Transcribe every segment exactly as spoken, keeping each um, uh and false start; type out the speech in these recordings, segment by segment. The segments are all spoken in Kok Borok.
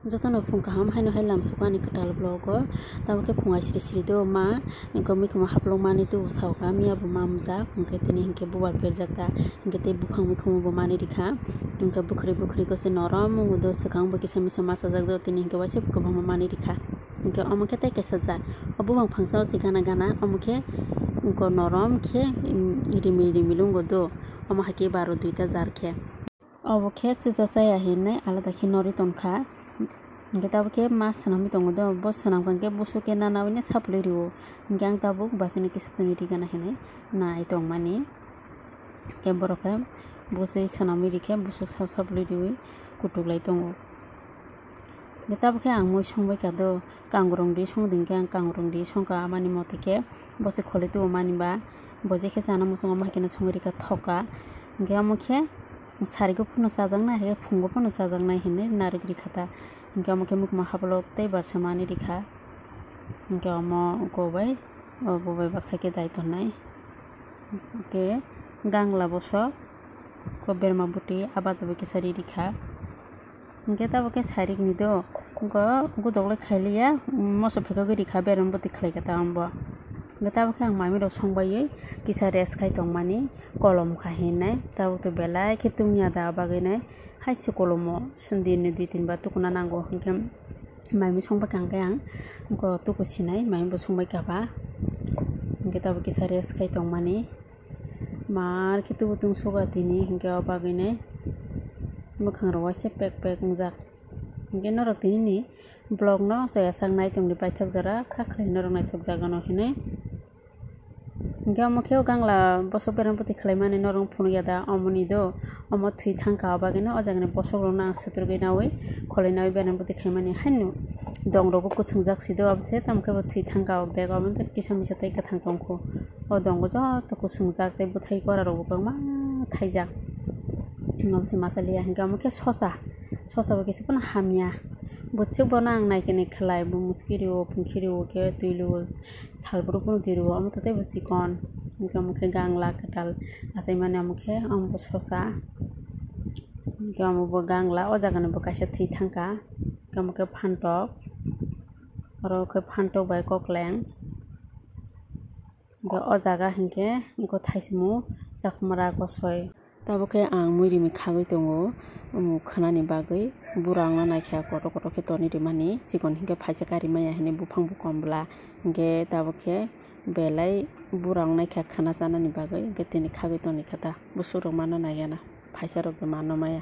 Jotono phung kaham, haino hai lamsukha ani kwtal vlog o. Tabuk khe phung aisri sri do ma, wngkha mikhumo haplok mani tubu saukha, miya bo mamjak, hwnkhe tini hinkhe bubar perjak ta, hinkhe tei buphang mikhumo bo mani rikha, hinkhe bukhri bukhri gose norom wngwi do, swkang bo kisa misa machajak do, tini hinkhe waisa kwbangma mani rikha. Hinkhe omo khe tei kaisa jat, o buphang phangsa o se gana gana, omo khe wngkha norom khe, mm, rimil rimil wngwi do, omo hai khe baro duita jar khe. Obo khe sisa chaya hinwi alada khe norwi tongkha. Hinkhe tabuk khe ma swnamwi tongo do, bo swnamkha hinkhe busu khe nana hwnwi saplwi rwo. Hinkhe ang tabuk bachano kisa tongwi rigana hinwi nai tongmani. Hinkhe borok khe bwswi swnamwi rikhe busuk sap saplwi riwi kutuklai tongo. Hinkhe tabuk khe ang mui songbaikha do, kangrong ri songdi hinkhe ang kangrong ri songkha, amani mote khe bo se kholwi tubu mani ba, bo je khe chana muchungo omo hai kheno songwi rikha thokha. Hinkhe omo khe sarigw phano chajaknai, hai khe phungbo phano chajaknai hinwi narwk rikha ta. Hinkhe omo khe mikhumo haplok tei barsa mani rikha. Hinkhe omo uko bai, o bo bai baksa khe dai tongnai. Hinkhe gangla bosok, ko berma bwtwi, a baja bai kisa ri rikha. Hinkhe tabuk khe sairik ni do, wngkha godoklai khailiya, moso phekogwi rikha, berma bwtwi khlaikha ta ambo. Hinkhe tabuk khe ang mami rok songbaiwi kisa rest khai tongmani, kolom kha hinwi, tabuk to belai khe tungya da bagwi nai, hai se kolomo sindi ni dui tin ba tukuna nango, hinkhe mami songbaikha hinkhe ang, wngkha tuku sinai, mami bo songbaikha ba, hinkhe tabuk kisa rest khai tongmani. Mar khe tubu tungsukha tini, hinkhe o bagwino mwkhang rok waisa pek pek wngjak. Hinkhe norok tini ni vlog no soya sak nai tongdi, paithak jora kha khlai norok naithok jaga no hinwi. Hinkhe omo khe o gangla bosok berma bwtwi khlaimani norok phunukya da, omo ni do, omo thwi thangkha, o bagwino o jaga ni bosok rok no ang sutrugwi naui kholwi naui berma bwtwi khaimani haino dong rok bo kuchungjak si do, abo se tamo khe bo thwi thangkha, o dek omo kisa misa tei kwthang tongkhu. O dongo joto kuchungjak tei bwthai kora rok bo kwbangma thaijak. Omo se masa liya hinkhe omo khe sosa, sosa bo kisa phano hamya. Bwswk bono ang naikinai khlai, bo muski rio, pungki rio, khe twi luo, sal bwrwi phano twi rio, omo to teibo chikon. Hinkhe omo khe gangla kwtal achaimani, omo khe omo bo sosa. Hinkhe omo bo gangla, o jaga ni bo kaisa thwi thangkha, hinkhe omo khe phantok, oro khe phantok bai kokleng. Hinkhe o jaga hinkhe wngkha thaisimo chakmara kosoi. Tabuk khe ang mui rimwi khagwi tongo, um, khwnani bagwi. Bura wngna naikha kotor kotor khe tonwi rimani, chikon hinkhe phaisa kari maya hinwi buphang bo kom bwla. Hinkhe tabuk khe belai bura wngnaikha khwna chanani bagwi, hinkhe tini khagwi tongwi kha ta. Bwswk rok manna naiya na, phaisa rok bo manna maya.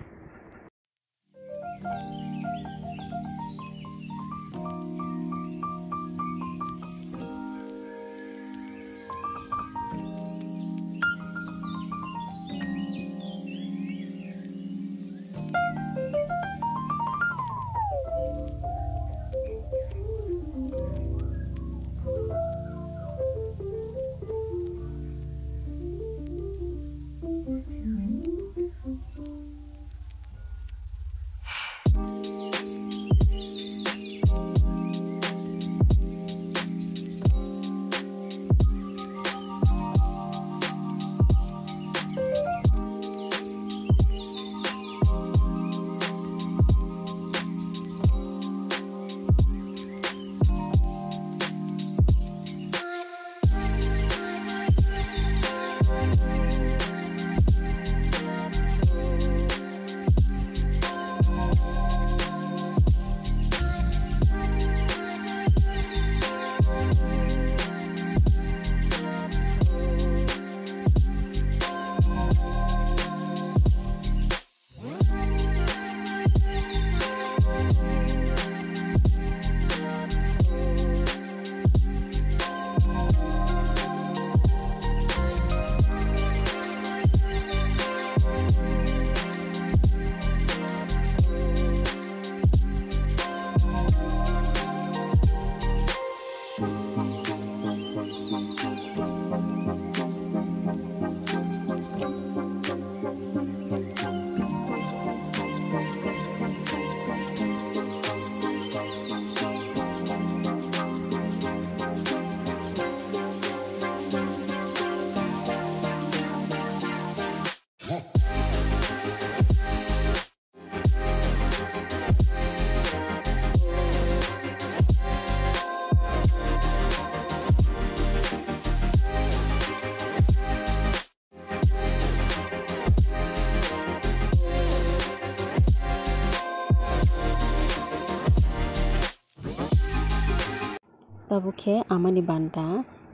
Tabuk khe amani banta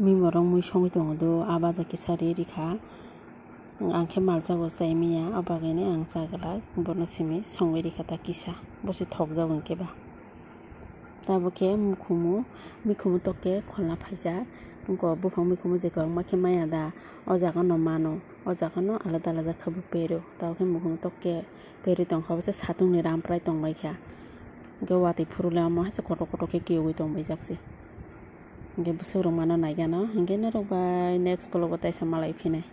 mimorok mui songwi tongo do, a baja kisa ri rikha. Ang khe malchago chai manya, o bagwino ang cha glak, bono simi songwi rikha ta kisa, bo se thokjago hwnkhe ba. Tabuk khe mukhumu, mikhumu tok khe kholna phaijak, wngkha buphang mikhumu je kwbangma khe manya da, o jaga no mano, o jaga no alada alada khe bo pero, tabuk khe mukhumu tok khe perwi tongkha, obo se satung ni ramprai tongbaikha, hwnkhe watwi phuru le omo hai se kotor kotor khe kiyogwi tongbaijak se. Hwnkhe bwswk rok mano naigano, hwnkhe norok bai next vlog o taisa malai phinai.